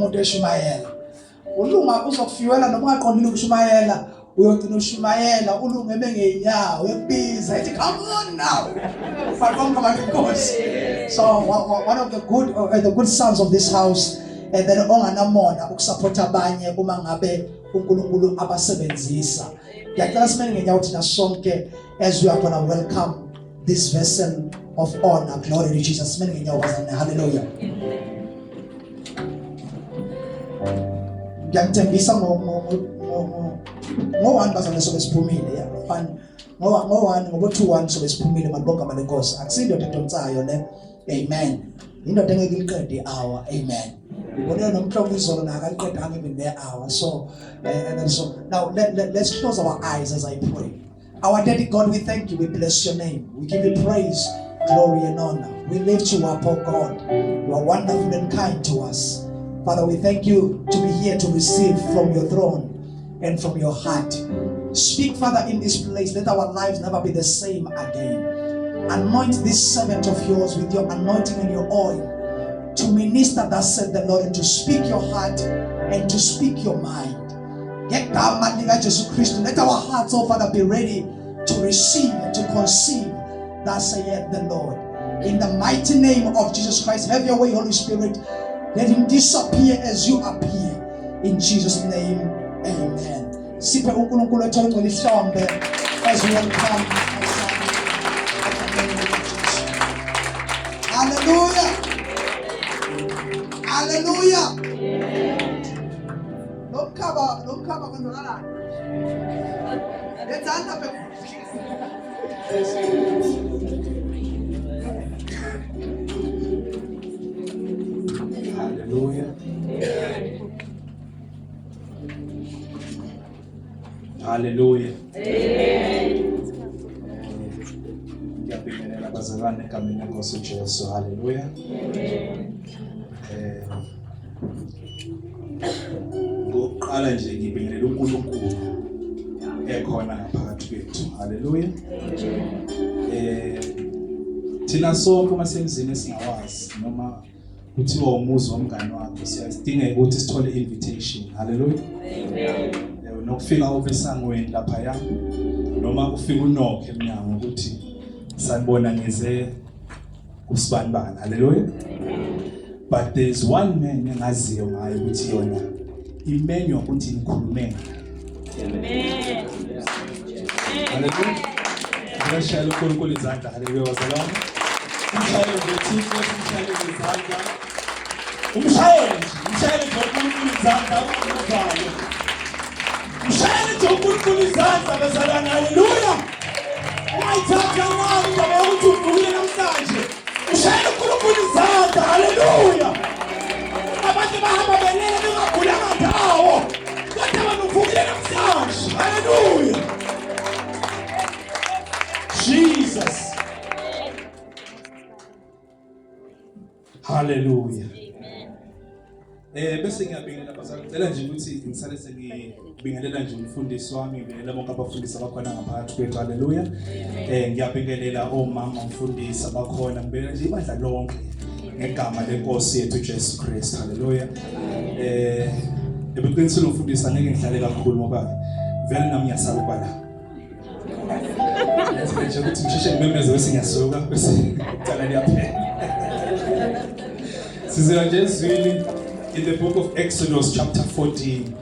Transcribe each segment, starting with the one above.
Umuntu eshumayela. Ulunga uzokufiwela noma ungaqondile ukushumayela, uyogcina ushumayela ulunge bengenyawo ekubiza ethi come on now. But konke abantu inkosi. So one of the good sons of this house, and then onganamona ukusupport abanye uma ngabe uNkulunkulu abasebenzisa. Ngiyacela simele ngenyawo thina sonke as we are going to welcome this vessel of honor. Glory to Jesus. Simele ngenyawo bazalwane. Hallelujah. Ngiyakuthembisa ngo-1 bazalwane sobe siphumile. Yeah, one ngo-1 ngobo 2-1 sobe siphumile malibonga amale Nkosi. Akusindoda edonsayo le. Amen. Indoda engeke iliqede i-hour. Amen. Ngibonile nomhlongo izolo naye akaliqedanga even ne hour. So and then so now let's close our eyes as I pray. Our daddy God, we thank you. We bless your name. We give you praise, glory and honor. We lift you up, oh God. You are wonderful and kind to us. Father, we thank you to be here to receive from your throne and from your heart. Speak, Father, in this place. Let our lives never be the same again. Anoint this servant of yours with your anointing and your oil to minister, thus said the Lord, and to speak your heart and to speak your mind. Ngegama likaJesu Kristu, let our hearts, oh Father, be ready to receive and to conceive, thus saith the Lord. In the mighty name of Jesus Christ, have your way, Holy Spirit. Let him disappear as you appear. In Jesus' name, amen. Siphe uNkulunkulu ethola ingcwele ihlombe as we welcome our son. Hallelujah. Hallelujah. Lo mkhaba kwenzakalani? Lenzani lapha? Hallelujah. Hallelujah. Amen. Ngiyabingelela bazalwane egameni lenkosi uJesu. Hallelujah. Amen. Ngokuqala nje ngibingelela uNkulunkulu ekhona ngaphakathi kwethu. Hallelujah. Thina sonke uma semzini esingawazi noma kuthiwa umuzi womngane wakho, siyasidinga ukuthi sithole invitation. Hallelujah. Amen. Nokufika obesangweni lapha ya noma ufika unokhe emnyango ukuthi sanibona ngize kusibanibani. Hallelujah. But there is one man engaziyo ngayo ukuthi yona imenywa ukuthi nikhulume ngayo. Amen. Hallelujah. Ngiyashayela uNkulunkulu izandla. Hallelujah bazalwane. Umshayele nje Thixo, umshayele izandla. Umshayele nje, umshayele nje uNkulunkulu izandla, uvalo. Umshayele nje uNkulunkulu izandla bazalwane. Hallelujah. Ungayithatha kancane indaba yokuthi uvukile namhlanje. Ushayela uNkulunkulu izandla. Hallelujah. Abantu bahamba belele bengagulanga ndawo. Kodwa wena uvukile namhlanje. Hallelujah. Jesus. Hallelujah. Bese ngiyabingelela bazalwane, ngicela nje ukuthi ngisale sengibingelela nje umfundisi wami, ngibingelela bonke abafundisi abakhona ngaphakathi kwethu. Hallelujah. Ngiyabingelela omama umfundisi abakhona, ngibingelela nje ibandla lonke ngegama lenkosi yethu Jesu Kristu. Hallelujah. Ebuqinisweni umfundisi angeke ngihlale kakhulu ngoba vele nami ngiyasaba ukuba la. Nje ukuthi ngisheshe ngimemeze bese ngiyasuka bese icala liyaphela. Sizila nje ezwini in the book of Exodus chapter 14.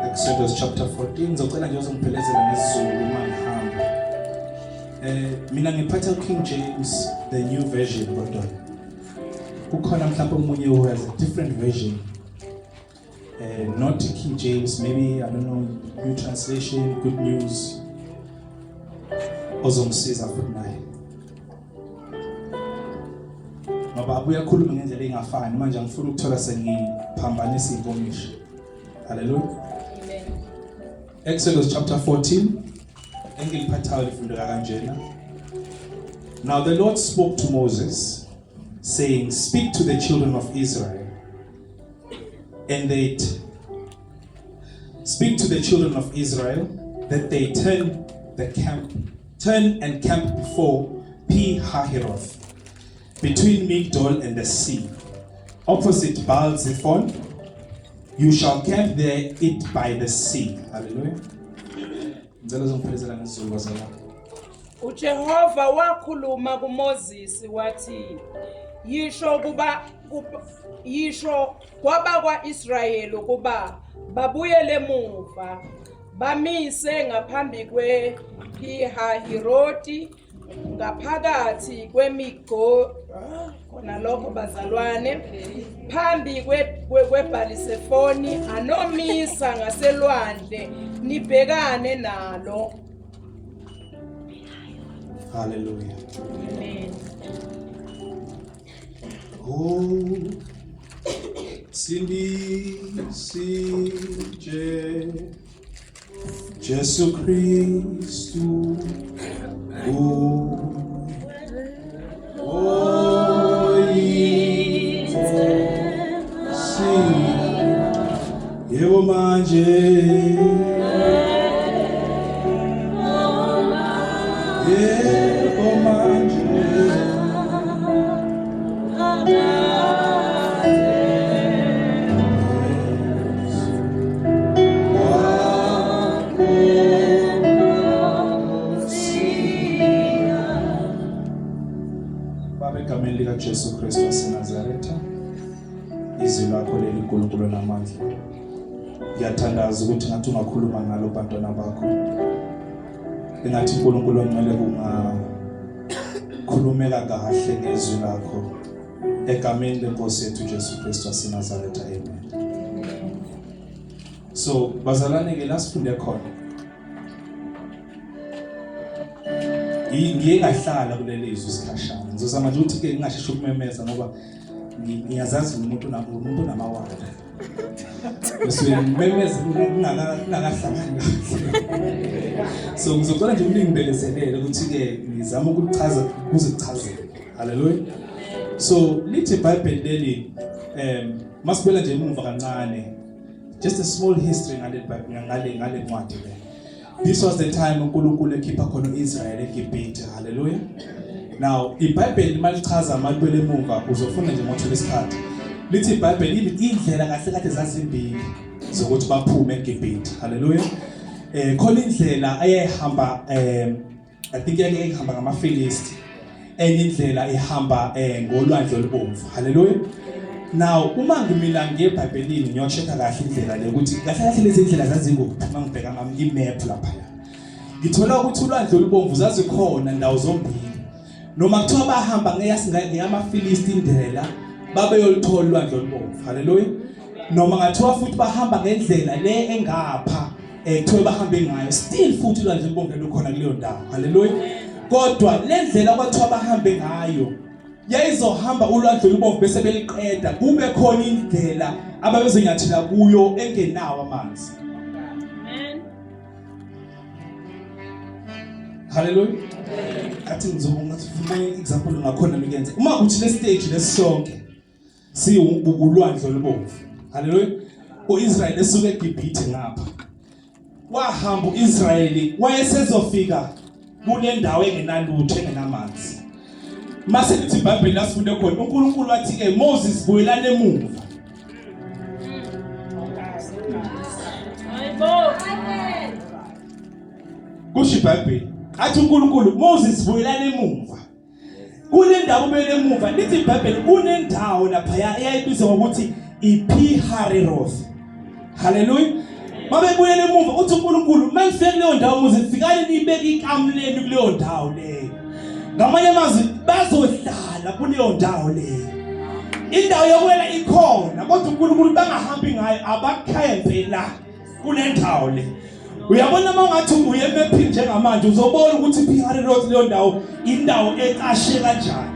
Exodus chapter 14. Ngizocela nje uzongiphelezela ngesiZulu uma ngihamba. Mina ngiphatha King James the new version, kodwa kukhona mhlawumbe omunye who has a different version. Not King James, maybe, I don't know, New Translation, Good News. Ozongisiza futhi naye. Ngoba abuye akhulume ngendlela engafani, manje angifuni ukuthola sengiphambanisa inkomishi. Hallelujah. Amen. Exodus chapter 14. Engiliphathayo lifundeka kanjena. Now the Lord spoke to Moses, saying, Speak to the children of Israel And they speak to the children of Israel that they turn the camp, turn and camp before Pi Hahiroth, between Migdol and the sea, opposite Baal Zephon. You shall camp there it by the sea. Hallelujah. Ngicela uzongiphelezela ngesiZulu bazalwane. UJehova wakhuluma kuMoses wathi, yisho kuba yisho kwabakwa-Israyeli ukuba babuyele emuva bamise ngaphambi kwePihahiroti ngaphakathi kwemigo ah, khona lokho bazalwane phambi kweBhalisefoni anomisa ngaselwandle nibhekane nalo. Hallelujah. Amen. Oh, sindisi Je Jesu Kristu. Oh, si yebo manje yebo manje Baba, egameni likaJesu Kristu waseNazaretha, izwi lakho leli nkulunkulu namandla, ngiyathandaza ukuthi ngathi ungakhuluma ngalo bantwana bakho, engathi uNkulunkulu ongcwele kungakhulumeka kahle ngezwi lakho egameni lenkosi yethu Jesu Kristu waseNazaretha, amen. So bazalwane ke la sifunde khona, ngiye ngahlala kuleli zwi isikhashana. Ngizozama nje ukuthi ke ngingasheshi ukumemeza ngoba ngiyazazi umuntu umuntu onamawala, bese ngimemeza kungakahlangani kahle. So ngizocela nje uningibelezelele ukuthi ke ngizama ukuchaza kuze kuchazeke. Haleluya. So lithi iBhayibheli leli, masibuyela nje emuva kancane, just a small history ngale Bible, ngale ncwadi le. This was the time uNkulunkulu ekhipha khona uIsrael eGibhithe. Haleluya. Now iBhayibheli malichaza, malibuyele emuva, uzofunda nje ngothola isikhathi, lithi iBhayibheli indlela kahle kade zazimbili zokuthi baphume eGibhithe. Haleluya. Khona indlela ayehamba, I think yake ihamba ngamaFilisti, enye indlela ihamba ngolwandle olubomvu. Haleluya. Now uma ngimina ngeBhayibhelini ngiyochecka kahle indlela le ukuthi kahle kahle lezi indlela zazikuphi, uma ngibheka ngami imap lapha ngithola ukuthi ulwandle olubomvu zazikhona ndawo zombili, noma kuthiwa bahamba ngeyamaFilisti indlela babeyolithola ulwandle olubomvu. Haleluya. Noma ngathiwa futhi bahamba ngendlela le engapha, kuthiwe bahambe ngayo, still futhi ulwandle olubomvu lukhona kuleyo ndawo. Haleluya. Kodwa le ndlela kwathiwa bahambe ngayo yayizohamba ulwandle olubomvu bese beliqeda, kube khona indlela ababezonyathela kuyo engenawo amanzi. Amen. Haleluya. Athi ngizobonga example ngakhona nikuyenza uma uthi le stage lesonke siwulwandle olubomvu. Haleluya. uIsrael esuke eGibhithe ngapha, wahamba uIsrayeli, wayesezofika kule ndawo engenalutho, engenamanzi. Mase lithi iBhayibheli lasifunde khona, uNkulunkulu wathi ke, Moses, buyelana emuva. Hayibo. Kusho iBhayibheli, athi uNkulunkulu, Moses, buyelana emuva kule ndawo, ubuyele emuva. Lithi iBhayibheli kunendawo laphaya eyayibizwa ngokuthi iPi-Hahiroth. Haleluya. Babebuyela emuva, uthi uNkulunkulu, manifike kuleyo ndawo muze fikani nibeke ikamu lenu kuleyo ndawo leyo. Ngamanye amazwi bazohlala kuleyo ndawo leyo. Indawo yokwela ikhona, kodwa uNkulunkulu bangahambi ngayo, abakhempe la kule ndawo le. Uyabona uma ungathi uye emephini njengamanje, uzobona ukuthi iPi-Hahiroth leyo ndawo indawo ecashe kanjani,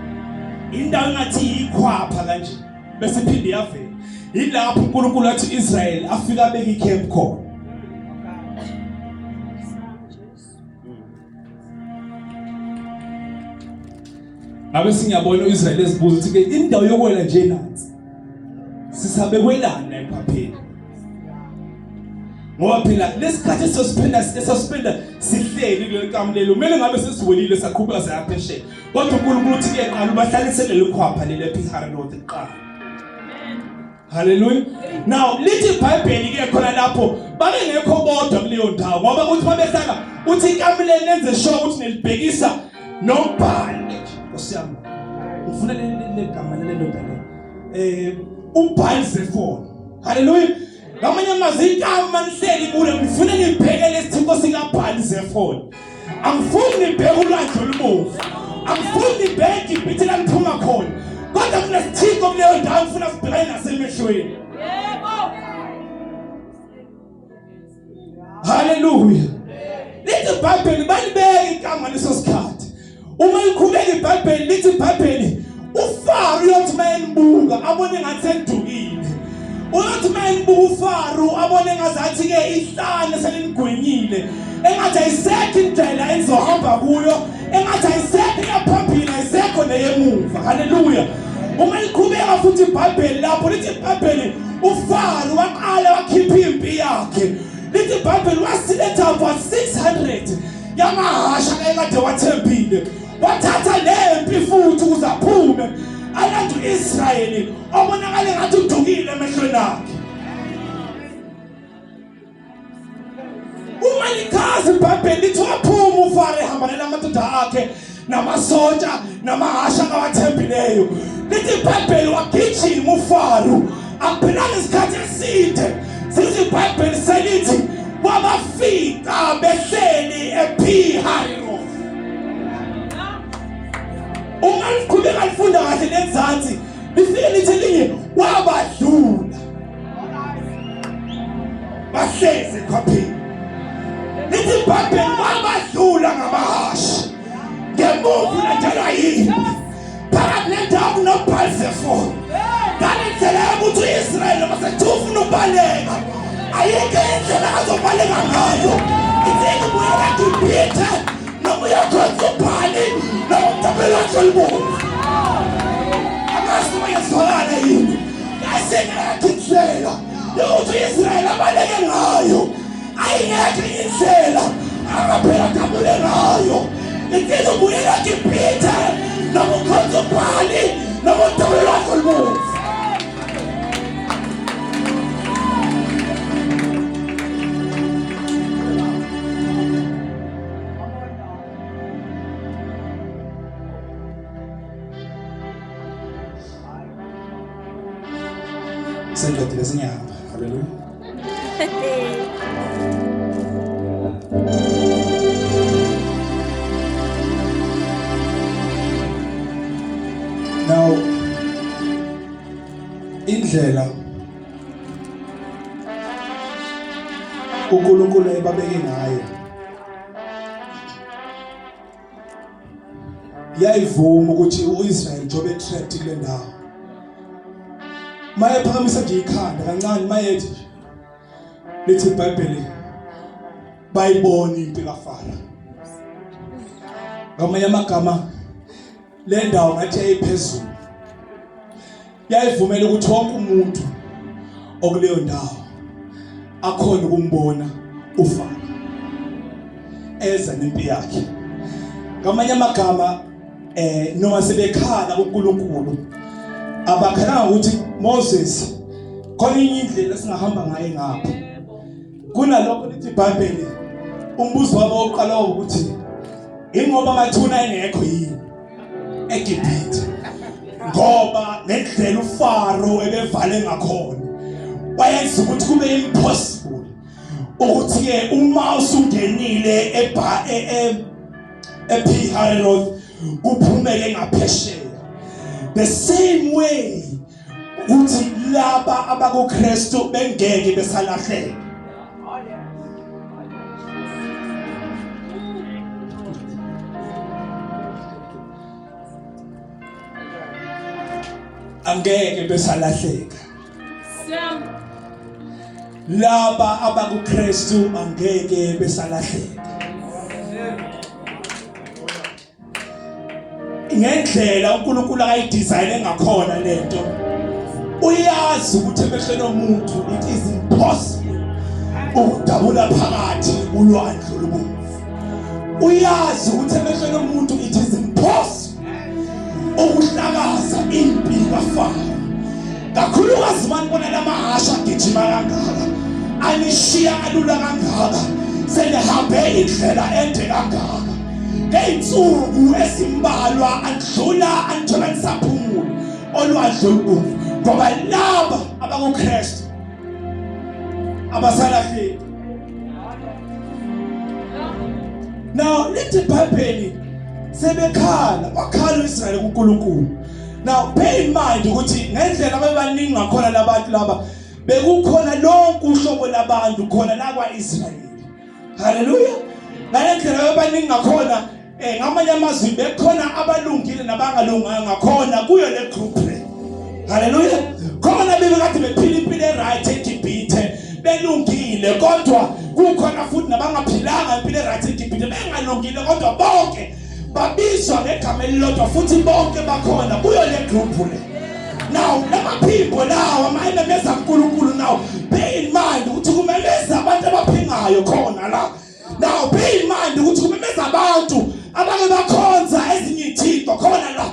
indawo engathi yikhwapha kanje bese iphinde iyavela. Yilapho uNkulunkulu athi Israel afika abeka icamp khona. Ngabe singiyabona uIsrael ezibuza ukuthi ke indawo yokwela nje nansi, sisabekwelana ekhwapheni. Ngoba phela lesikhathi esosiphinda esosiphinda sihleli kuleli kamu lelo kumele ngabe sesiwelile saqhubeka saya phesheya. Kodwa uNkulunkulu uthi ke qala ubahlalise leli khwapha leli ePiharoth kuqala. Hallelujah. Now lithi iBhayibheli ke khona lapho babengekho bodwa kuleyo ndawo ngoba kuthi babehlala uthi ikamleni nenze sure ukuthi nilibhekisa nombhali. Nkosi yami. Ngifuna leli gama leli ndoda le. Eh uBhali Zefon. Hallelujah. Ngamanye amazwi ikama nihleli kulo ngifuna nibheke lesithixo sikaBhali Zefon. Angifuni nibheke ulwandle olubomvu. Angifuni nibheke iGibhithe la niphuma khona. Kodwa kunesithixo kuleyo ndawo ngifuna sibhekane nasemehlweni. Yebo. Haleluya. Lithi iBhayibheli balibeka igama leso sikhathi. Uma likhuleka iBhayibheli lithi iBhayibheli uFaro uyothi mayenibuka abone ngathi senidukile. Uyothi mayenibuka uFaro abone ngazathi ke ihlane selinigwenyile. Engathi ayisekho indlela enizohamba kuyo, engathi ayisekho eyaphambili ayisekho neyemuva. Haleluya. Uma liqhubeka futhi iBhayibheli lapho lithi iBhayibheli uFaro waqala wakhipha impi yakhe. Lithi iBhayibheli wasiletha about 600 yamahasha ayekade wathembile wathatha lempi futhi ukuze aphume alanda uIsrayeli obonakale ngathi udukile emehlweni akhe uma lichaza iBhayibheli lithi waphuma uFaro ehamba nalamadoda akhe namasotsha namahasha akawathembileyo lithi iBhayibheli wagijima uFaro akuphilanga isikhathi eside sithi iBhayibheli selithi wabafica behleli ePihahiroth uma liqhubeka lifunda kahle lenzansi lifike lithi elinye wabadlula bahlezi ekhwapheni lithi ibhayibheli wabadlula ngamahashi ngemuva ulandelwa yini phakathi nendawo kunobhalzefoni ngale ndlela yokuthi u-israyeli noma sekuthiwa ufuna ukubaleka ayikho indlela azobaleka ngayo ithi ubuyela gibhithe noma uyakhonza ubhali noma umtapelo wakhe olubomvu angazi noma ngiyazwakala yini ayisengekho indlela yokuthi u-israyeli abaleke ngayo ayingekho indlela angaphela dabule ngayo insizwa ubuyela gibhithe noma ukhonza ubhali noma udabule lwakho olubomvu Sengiqedile sengiyahamba. Haleluya. Now indlela uNkulunkulu ebabeke ngayo yayivuma ukuthi uIsrael njengoba etrapped kule ndawo maye phakamisa nje ikhanda kancane mayethi nje lithi iBhayibheli bayibona impi kaFaro ngamanye amagama le ndawo ngathi yayiphezulu yayivumela ukuthi wonke umuntu okuleyo ndawo akhona ukumbona uFaro eza nempi yakhe ngamanye amagama eh noma sebekhala kuNkulunkulu abakhalanga ukuthi Moses khona inye indlela esingahamba ngayo ngapha kunalokho lithi iBhayibheli umbuzo wabo oqala ukuthi ingoba amathuna engekho yini eGibhithe ngoba ngendlela uFaro ebevale ngakhona wayenza ukuthi kube impossible ukuthi ke uma usungenile ebha e, e, ePihahiroth kuphumeke ngaphesheya the same way ukuthi laba abakuKristu bengeke besalahleka angeke besalahleka laba abakuKristu angeke besalahleka ngendlela uNkulunkulu akayidizayine ngakhona lento uyazi ukuthi emehlweni omuntu it is impossible Ukudabula phakathi ulwandle olubomvu. Uyazi ukuthi emehlweni omuntu it is impossible ukuhlakaza impi kaFaro. Kakhulukazi manibona lamahhashi agijima kangaka, anishiya kalula kangaka, senihambe indlela ende kangaka. Ngey'nsuku ezimbalwa andlula anithola nisaphumula olwandle olubomvu ngoba laba abakuKristu abasalahleki. Now lithi iBhayibheli sebekhala bakhala uIsrayeli kuNkulunkulu. Now bear in mind ukuthi ngendlela abebaningi ngakhona labantu laba bekukhona lonke uhlobo labantu khona la kwaIsrayeli. Haleluya. Ngalendlela abebaningi ngakhona eh ngamanye amazwi bekhona abalungile nabangalunganga khona kuyo le group le. Haleluya. Khona bebekade bephila impilo eright eGibhithe belungile kodwa kukhona futhi nabangaphilanga impilo eright eGibhithe bengalungile kodwa bonke babizwa ngegama elilodwa futhi bonke bakhona kuyo le group le. Now lamaphimbo lawa mayememeza uNkulunkulu now bear in mind ukuthi kumemeza abantu abaphingayo khona la. Now bear in mind ukuthi kumemeza abantu abake bakhonza ezinye izithixo khona la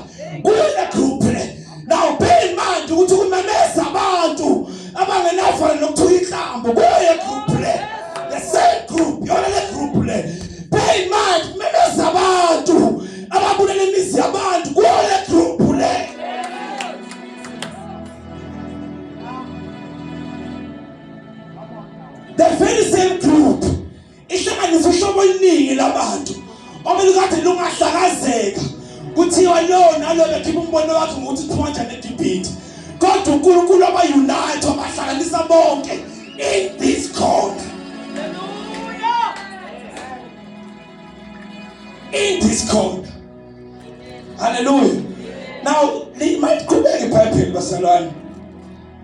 kuyo le group le. Now bear in mind ukuthi kumemeza abantu abangenavalo nokuthuka inhlambo kuyo le group le. The same group yona le group le. Bear in mind kumemeza abantu ababulala imizi yabantu kuyo le group le. The very same group ihlanganisa uhlobo oluningi labantu obelukade lungahlakazeka kuthiwa lo nalo bekhipha umbono wakhe ngokuthi siphuma kanjani eGibhithe kodwa uNkulunkulu abaunite wabahlanganisa bonke in this corner in this corner haleluya now mayiqhubeke iBhayibheli basalwane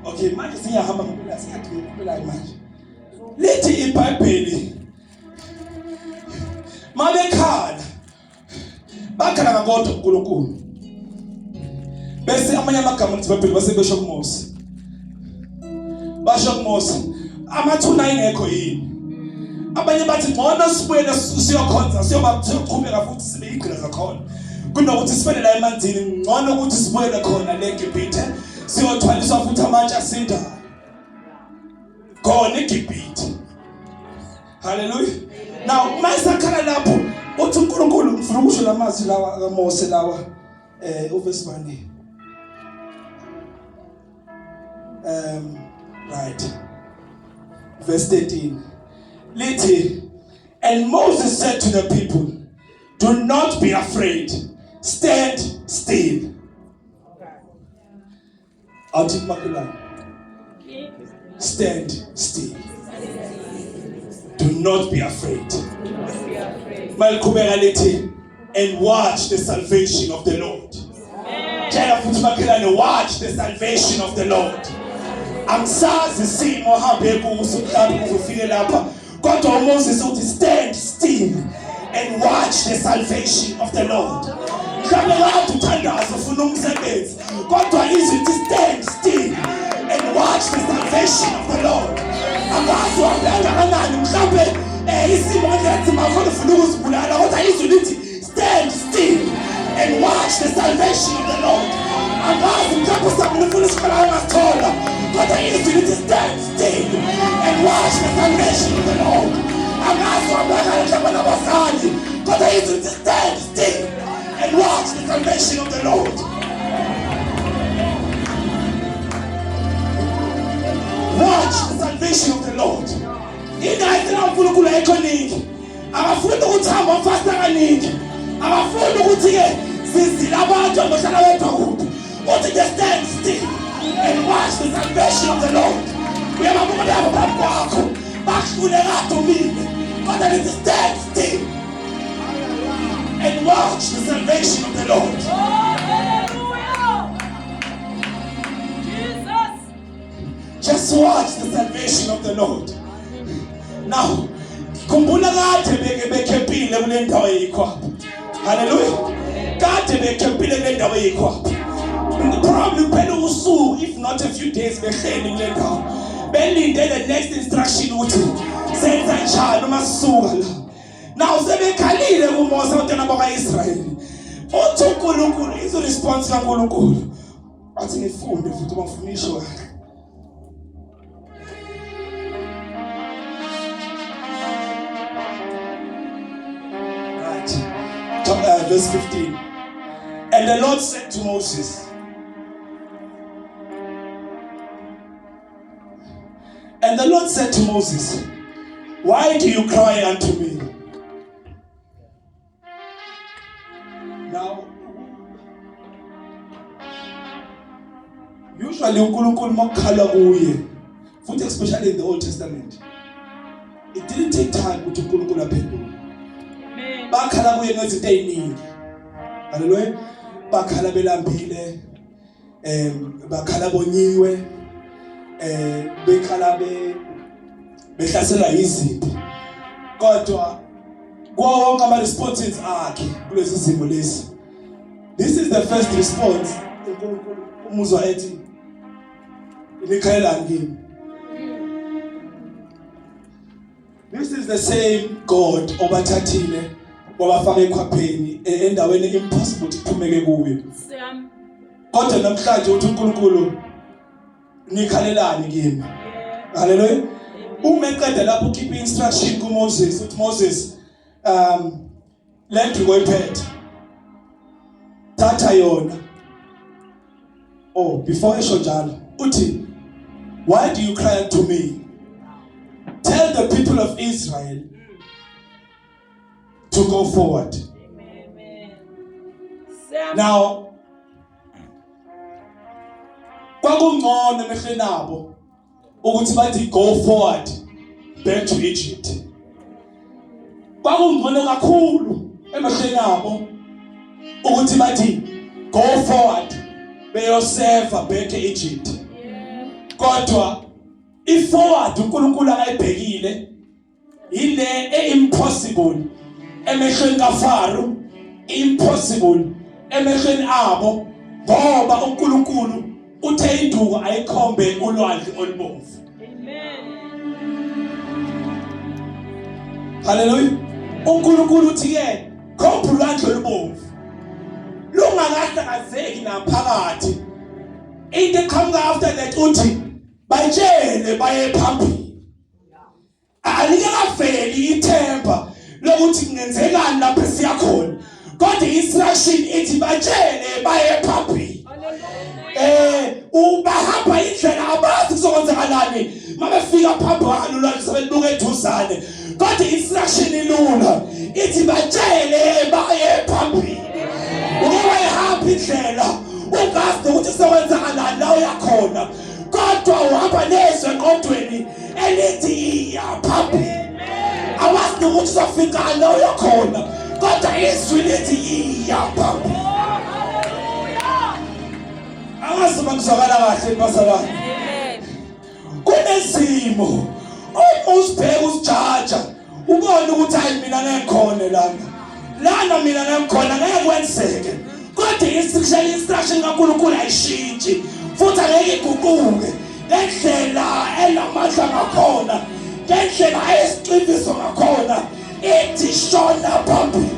okay manje siyahamba ngempela siyadinga impela manje lithi iBhayibheli mabekhala bakhala kakodwa uNkulunkulu bese amanye amagama lithi iBhayibheli base besho kuMose basho kuMose amathuna ayengekho yini abanye bathi ngcono sibuyele siyokhonza siyoba siyoqhubeka futhi sibe igqila zakhona kunokuthi sifele la emanzini ngcono ukuthi sibuyele khona le Gibhithe siyothwaliswa futhi amatshe asindayo khona eGibhithe haleluya now uma isakhala lapho uthi uNkulunkulu ngifuna ukusho lamazwi lawa kaMose lawa eh uverse 1 right verse 13 lithi and Moses said to the people do not be afraid stand still awuthi kumakhelwane stand still do not be afraid maliqhubeka lithi and watch the salvation of the Lord tshela futhi makhelwane watch the salvation of the Lord angisazi isimo ohambe kuso mhlawumbe uzofike lapha kodwa uMoses uthi stand still and watch the salvation of the Lord mhlawumbe kade uthandaza ufuna umsebenzi kodwa izwi lithi stand still and watch the salvation of the Lord angazi uhambe kangakanani mhlawumbe eh isimo ngendlela enzima khona ufuna ukuzibulala kodwa izwi lithi stand still and watch the salvation of the Lord angazi mhlawumbe usabona ufuna isikole angasithola kodwa izwi lithi stand still and watch the salvation of the Lord angazi wabekala mhlawumbe nabazali kodwa izwi lithi stand still and watch the salvation of the Lord watch the salvation of the Lord ingane kaNkulunkulu ayikho ningi Akafuni ukuthi hamba ufasta kaningi. Akafuni ukuthi ke sizila abantu abahlala wedwa kuphi. Uthi just stand still and watch the salvation of the Lord. Uyababuka labo phambi kwakho. Bakuhlule kade umile. Kodwa lithi stand still and watch the salvation of the Lord. Oh, hallelujah. Jesus. Just watch the salvation of the Lord. Now, khumbula kade beke bekhempile kule ndawo eyikhwapha. Hallelujah. Kade bekhempile kule ndawo eyikhwapha. Probably kuphela usuku if not a few days behleli kule ndawo. Belinde the next instruction ukuthi Senza njani uma sisuka la? Now sebekhalile kuMose abantwana bakwaIsrayeli. Uthi uNkulunkulu izo response kaNkulunkulu. Athi ngifunde futhi uma ngifuna isho kahle. Right. Verse 15. And the Lord said to Moses, And the Lord said to Moses, Why do you cry unto me? Now, usually uNkulunkulu makukhalwa kuye futhi especially in the Old Testament it didn't take time ukuthi uNkulunkulu aphendule. Bakhala kuye ngezinto eziningi. Haleluya. Bakhala belambile. Bakhala bonyiwe. Bekhala be behlaselwa yizimpi. Kodwa kuwo wonke ama responses akhe kulezi zimo lezi. This is the first response uNkulunkulu umuzwa ethi nikhalelani kimi. This is the same God obathathile wabafaka ekhwapheni endaweni impossible ukuthi kuphumeke kuyo. Kodwa namhlanje uthi uNkulunkulu nikhalelani kimi. Hallelujah. Uma eqeda lapho ukhipha instruction kuMoses uthi Moses le nduku oyiphethe thatha yona. Oh, before esho njalo uthi why do you cry unto me? Tell the people of Israel to go forward. Amen. Now kwakungcono emehlweni abo ukuthi bathi go forward back to Egypt. Kwakungcono kakhulu emehlweni abo ukuthi bathi go forward beyoseva back e-Egypt. Kodwa i-forward uNkulunkulu akayibhekile ile e-impossible emehlweni kaFaro, impossible emehlweni abo, ngoba uNkulunkulu uthe induku ayikhombe ulwandle olubomvu. Amen. Hallelujah. uNkulunkulu uthi ke khomba ulwandle olubomvu lungakahlakazeki naphakathi. Into eqhamuka after that uthi batshele baye phambili. Alikakaveli ithemba lokuthi kungenzekani lapho esiya khona, kodwa i-instruction ithi batshele baye phambili. Ubahamba indlela abazi kuzokwenzakalani mabefika phambi kwalo ulwandle sebelubuka eduzane, kodwa i-instruction ilula ithi batshele baye phambili. Uke wayihamba indlela ungazi nokuthi kuzokwenzakalani la uyakhona, kodwa uhamba nezwi engqondweni elithi iya phambili. Awazi nokuthi uzofika la uyakhona, kodwa izwi lithi iya phambili. Angazi uma ngizwakala kahle bazalwane. Kunezimo uma uzibheka uzijaja ubone ukuthi hayi mina ngeke ngikhone lana, lana mina ngeke ngikhona, ngeke kwenzeke. Kodwa i-instruction kaNkulunkulu ayishintshi futhi angeke iguquke ngendlela enamandla ngakhona, ngendlela eyisiqiniso ngakhona, ithi shona phambili.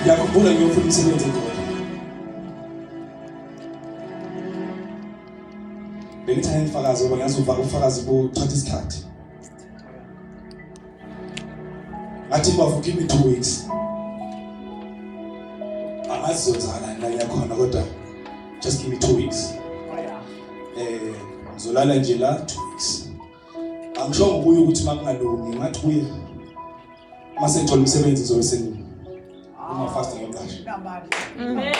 Ngiyakhumbula ngiyofuna umsebenzi eGoli. Bengithanda ngifakaze ngoba ngiyazi ubufakazi buthatha isikhathi. Ngathi bavu give me 2 weeks. Angazi zozalani la ngiyakhona kodwa just give me 2 weeks. Ngizolala nje la 2 weeks. Angishongo kuye ukuthi makungalungi, ngathi kuye mase ngithola umsebenzi ngizobe sengi uma fast ngiyoqasha. Amen.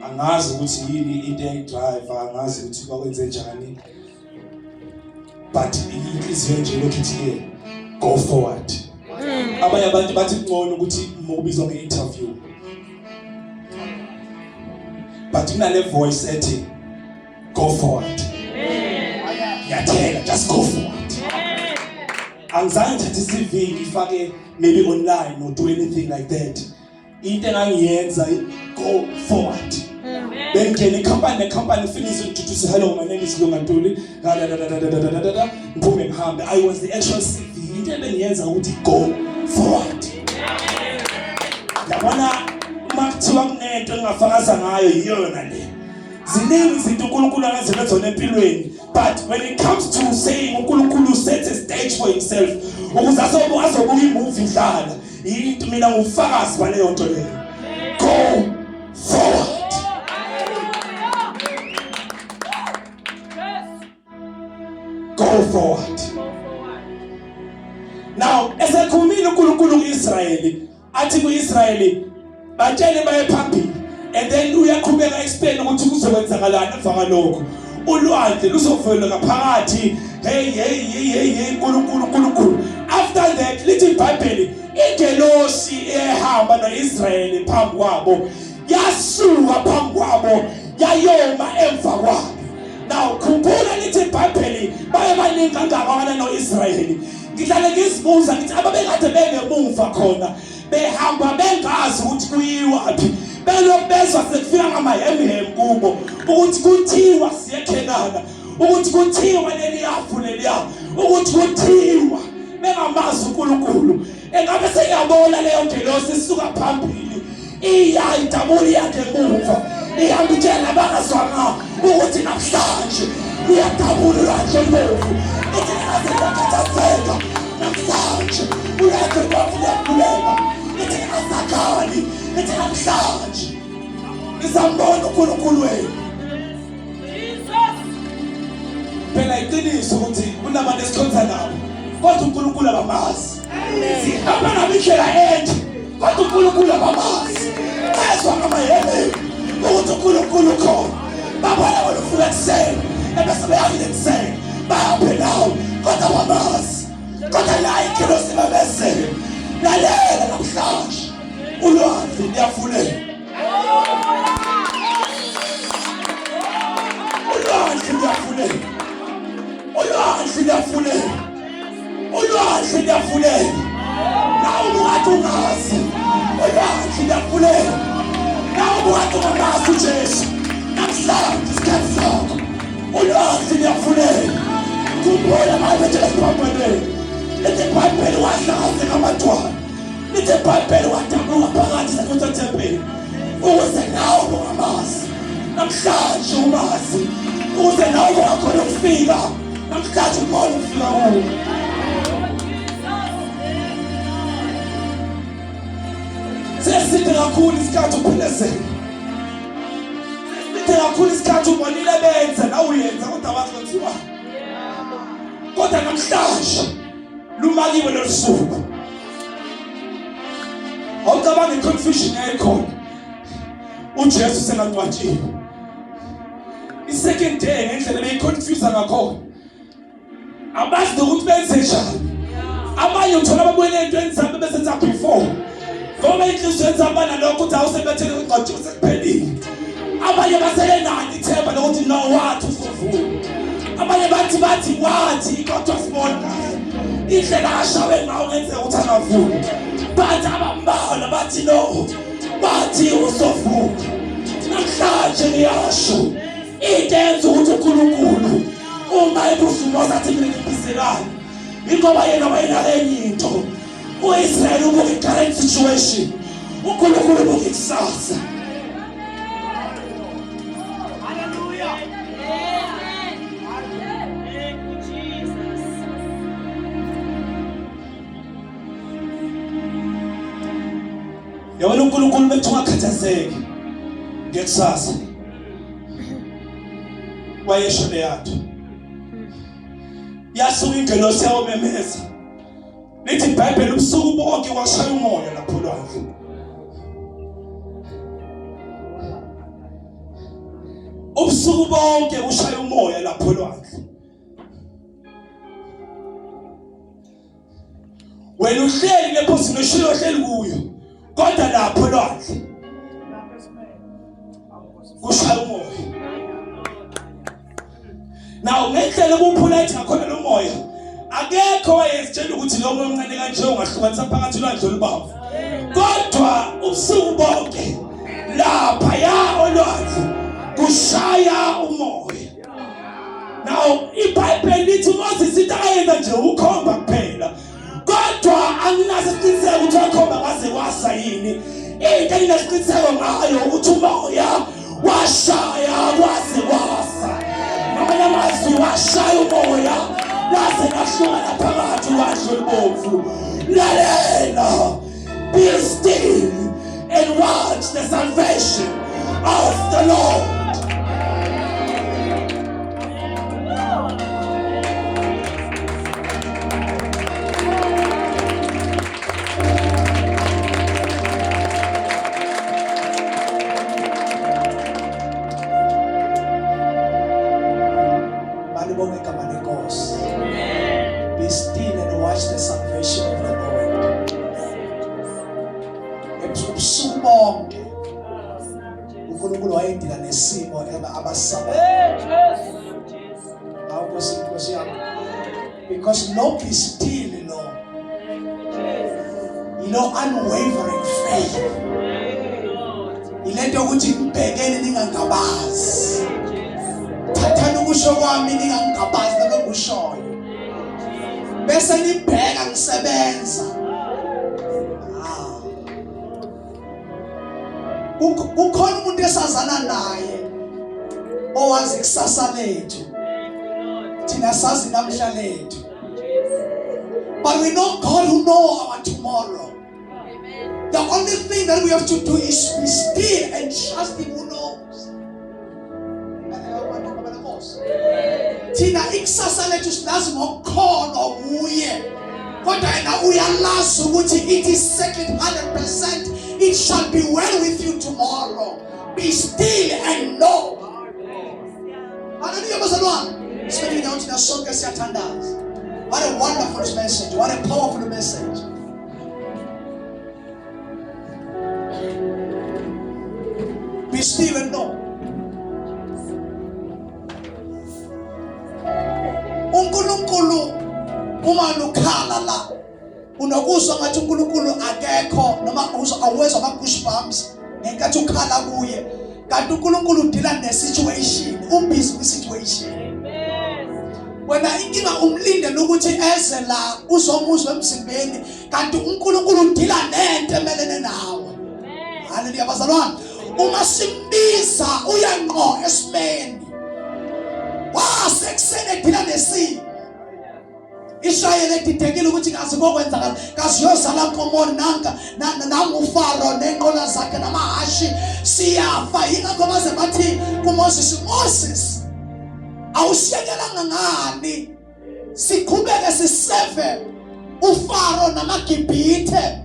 Angazi ukuthi yini into eyayidrive, angazi ukuthi kwakwenze njani, but inhliziyo nje lokhu ithi ke go forward. Abanye abantu bathi kungcono ukuthi mukubizwa nge-interview, but kunale voice ethi go forward. Ngiyathela, just go forward. Angizange ngithathe i-CV ngifake maybe online or do anything like that. Into engangiyenza go forward. Bengena ikhampani nekhampani ufike izintuthuse hello my name is Lunga Ntuli da da da da da da da da ngiphume ngihambe. I was the actual CV. Into ebengiyenza ukuthi go forward. Yabona uma kuthiwa kunento engingafakaza ngayo yiyona le. Ziningi izinto uNkulunkulu angenzele zona empilweni but when it comes to saying uNkulunkulu sets a stage for himself ukuze azobuka azobuka imovie idlala into mina ngufakazi baleyo nto leyo. Go forward. Go forward. Now esekhulumile uNkulunkulu kuIsrayeli athi kuIsrayeli batshele baye phambili and then uyaqhubeka explain ukuthi kuzokwenzakalani emva kwalokho ulwandle luzovela ngaphakathi hey hey hey hey hey uNkulunkulu uNkulunkulu after that lithi iBhayibheli ingelosi ehamba noIsrayeli phambi kwabo yasuka phambi kwabo yayoma emva kwabo Now khumbula lithi iBhayibheli baye baningi kangakanani noIsrayeli. Ngihlale ngizibuza ngithi ababekade bengemuva khona behamba bengazi ukuthi kuyiwaphi belokhu bezwa sekufika ngamahemhem kubo ukuthi kuthiwa siyekhenana ukuthi kuthiwa leliyafu leliya ukuthi kuthiwa bengamazi uNkulunkulu engabe seyabona leyo ngelosi isuka phambili iya idabula iyakhe emuva ihamba itshela abangazwanga ukuthi namhlanje uyadabula ulwandle olubomvu ithi ningaze nakhathazeka namhlanje ulwandle olubomvu luyavuleka ithi ningasakhali ithi namhlanje nizambona uNkulunkulu wenu. Phela iqiniso ukuthi kunabantu esikhonza nabo kodwa uNkulunkulu abamazi. Sihamba nabo indlela enje kodwa uNkulunkulu abamazi. Bezwa ngamahele ukuthi uNkulunkulu ukhona. Babona wena ufika ekuseni ebese beyakile ekuseni bahambe nawe kodwa abamazi. Kodwa la ingelosi imemezele lalela namhlanje ulwandle luyavuleka. Ulwandle luyavuleka. Ulwandle luyavuleka. Ulwandle luyavuleka. Nawe ubukade ungazi. Ulwandle luyavuleka. Nawe ubukade ungamazi uJesu. Namhlanje isikhathi sakho. Ulwandle luyavuleka. Khumbula manje esiphambanweni. Lithi iBhayibheli wahlazeka amadwala. Lithi iBhayibheli wadabuka phakathi sekuthethempeli ukuze nawe ungamazi namhlanje umazi ukuze nawe ungakhona ukufika namhlanje ukhona ukufika kuwo. Seside kakhulu isikhathi uphindezela, seside kakhulu isikhathi ubonile benza nawe uyenza kodwa wazi kuthiwa kodwa namhlanje lumakiwe lolu suku. Awucabangi i-confusion yayikhona uJesu sengangcwatshiwe i-second day ngendlela beyiconfuse ngakhona abazi nokuthi benze njani abanye uthola babuyele entweni zabo besenza before ngoba inhliziyo yenzaba banalokho ukuthi awusebethele ungcwatshiwe sekuphelile abanye basele nani ithemba lokuthi no wathi uzovuka abanye bathi bathi wathi kodwa sibona kahle indlela ashawe ngawo ngenzeka ukuthi angavuki but abambalwa bathi no bathi uzovuka namhlanje ngiyasho into enza ukuthi uNkulunkulu uma ebuza uMose athi mina ngibhizelani ingoba yena wayenake enye into U-Israyeli ubuka i-current situation, uNkulunkulu ubuka ikusasa. Yabona uNkulunkulu bethi ungakhathazeki ngekusasa. Wayesho leyathu. Yasuka ingelosi yawomemeza. Lithi iBhayibheli ubusuku bonke washaya umoya lapho lwandle. Ubusuku bonke ushaya umoya lapho lwandle. Wena uhleli le position ohleli kuyo kodwa lapho lwandle kushaya umoya. Now ngendlela obuphula ngakhona lo moya Akekho wayezitshela ukuthi lo moya omncane kanje ungahlukanisa phakathi ulwandle olubomvu. Kodwa ubusuku bonke lapha ya olwandle kushaya umoya. Now iBhayibheli lithi uMoses into akayenza nje ukhomba kuphela. Kodwa anginaso isiqiniseko ukuthi wakhomba kwaze kwasa yini. Into enginesiqiniseko ngayo ukuthi umoya washaya kwaze kwasa. Ngamanye amazwi washaya umoya laze lahlukana phakathi ulwandle olubomvu. Lalela, be still and watch the salvation of the Lord. Malibonge igama lenkosi. Be still and watch the salvation of the Lord. Ebusuku bonke uNkulunkulu wayedila nesimo abasaba. Hawu Nkosi Nkosi yami. Because no be still no. Yilo unwavering faith. Ilento ukuthi ngibhekene ningangabazi. Thathani ukusho kwami ningangabazi lokho engikushoyo. Bese nibheka ngisebenza. Ah. Kukhona umuntu esazana naye owazi kusasa lethu. Thina sazi namhla lethu. But we know God who know our tomorrow. The only thing that we have to do is be still and trust him who knows. Thina ikusasa lethu silazi ngokukholwa kuye. Kodwa yena uyalazi ukuthi it is settled 100%. It shall be well with you tomorrow. Be still and know. Hallelujah bazalwane. Sibeke indawo thina sonke siyathandaza. What a wonderful message. What a powerful message. Be still and know. uNkulunkulu uma lukhala la unokuzwa ngathi uNkulunkulu akekho noma uzwa awezwa ama goosebumps ngenkathi ukhala kuye kanti uNkulunkulu udila ne situation ubusy kwi situation wena inkinga umlindele ukuthi eze la uzomuzwa emzimbeni kanti uNkulunkulu udila nento emelene nawe. Haleluya bazalwane. Uma simbiza uya ngqo esimeni. Wasekuseni edila nesimo. Israyeli edidekile ukuthi kazi kokwenzakala kazi yozala nkomoni nanka nangufaro nenqola zakhe namahhashi siyafa yingakho baze bathi kuMoses Moses awusiyekelanga ngani siqhubeke siseve uFaro namaGibhithe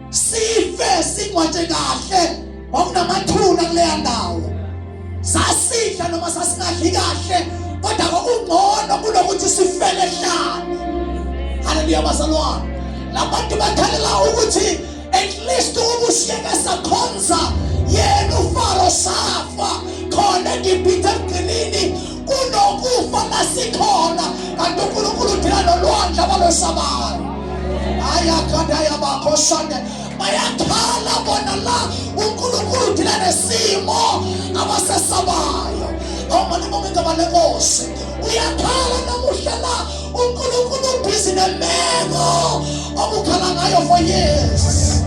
sife singcwatshe kahle kwakunamathuna kuleya ndawo sasidla noma sasingadli kahle kodwa kwakungcono kunokuthi sifele ehlane haleluya bazalwane labantu bakhalela ukuthi At least ubusiyeke sakhonza yena uFaro safa khona eGibhithe ebugqilini kunokufa lasikhona kanti uNkulunkulu udila nolwandle abalwesabayo ayakadayabakho shande bayakhala bona la uNkulunkulu udila nesimo abasesabayo awumalibonga igama lenkosi uyakhala namuhla la uNkulunkulu ubhizi nemeko obukhala ngayo for years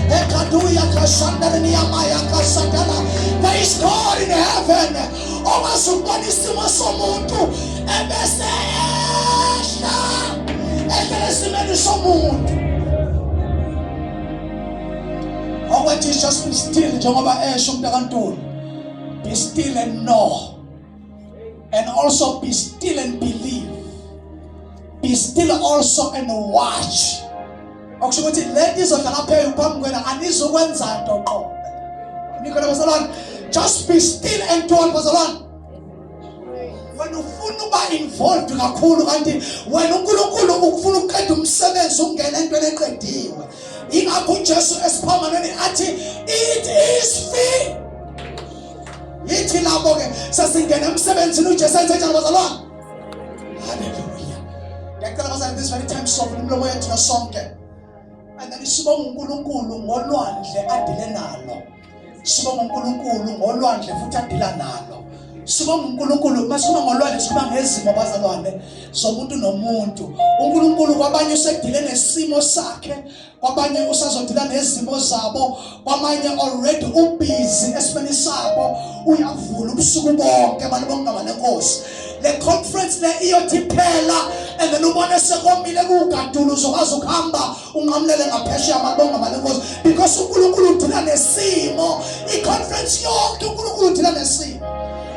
ekaduya kashandarniyamaya kasatala there is God in heaven okwazi ukubona isimo somuntu ebese ehla ehlela esimeni somuntu okwethi just be still njengoba esho umntakantuli be still and know and also be still and believe be still also and watch okusho ukuthi le nto izodlala phezu phambi kwena anizukwenza nto qobe nikhona bazalwane just be still and do what bazalwane wena ufuna uba involved kakhulu kanti wena uNkulunkulu ukufuna ukuqeda umsebenzi ungene entweni eqediwe ingakho uJesu esiphambanweni athi it is finished yithi labo ke sesingena emsebenzini uJesu enze njani bazalwane haleluya Ngiyacela bazalwane, this very time sovula imilomo yethu sonke. And then sibonga uNkulunkulu ngolwandle adile nalo. Sibonga uNkulunkulu ngolwandle futhi adila nalo. Sibonga uNkulunkulu masikhuluma ngolwandle, sikhuluma ngezimo bazalwane zomuntu nomuntu. uNkulunkulu kwabanye usedile nesimo sakhe, kwabanye usazodila nezimo zabo, kwamanye already ubusy esimeni sabo, uyavula ubusuku bonke abantu bonke ngalenkosi. Le conference le iyothi phela and then ubone sekomile kugadula, uzokwazi ukuhamba unqamulele ngaphesheya abantu bonke ngalenkosi, because uNkulunkulu udila nesimo. I-conference yonke uNkulunkulu udila nesimo.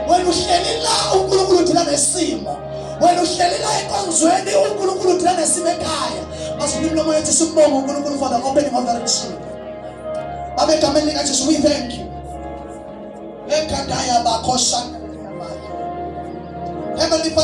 Wena uhleli la, uNkulunkulu udila nesimo. Wena uhleli la enkonzweni, uNkulunkulu udila nesimo ekhaya. Masivule imilomo yethu simbonge uNkulunkulu for the opening of the Red Sea. Babe, egameni likaJesu, we thank you. Ekadaya bakhosa. Heavenly Father.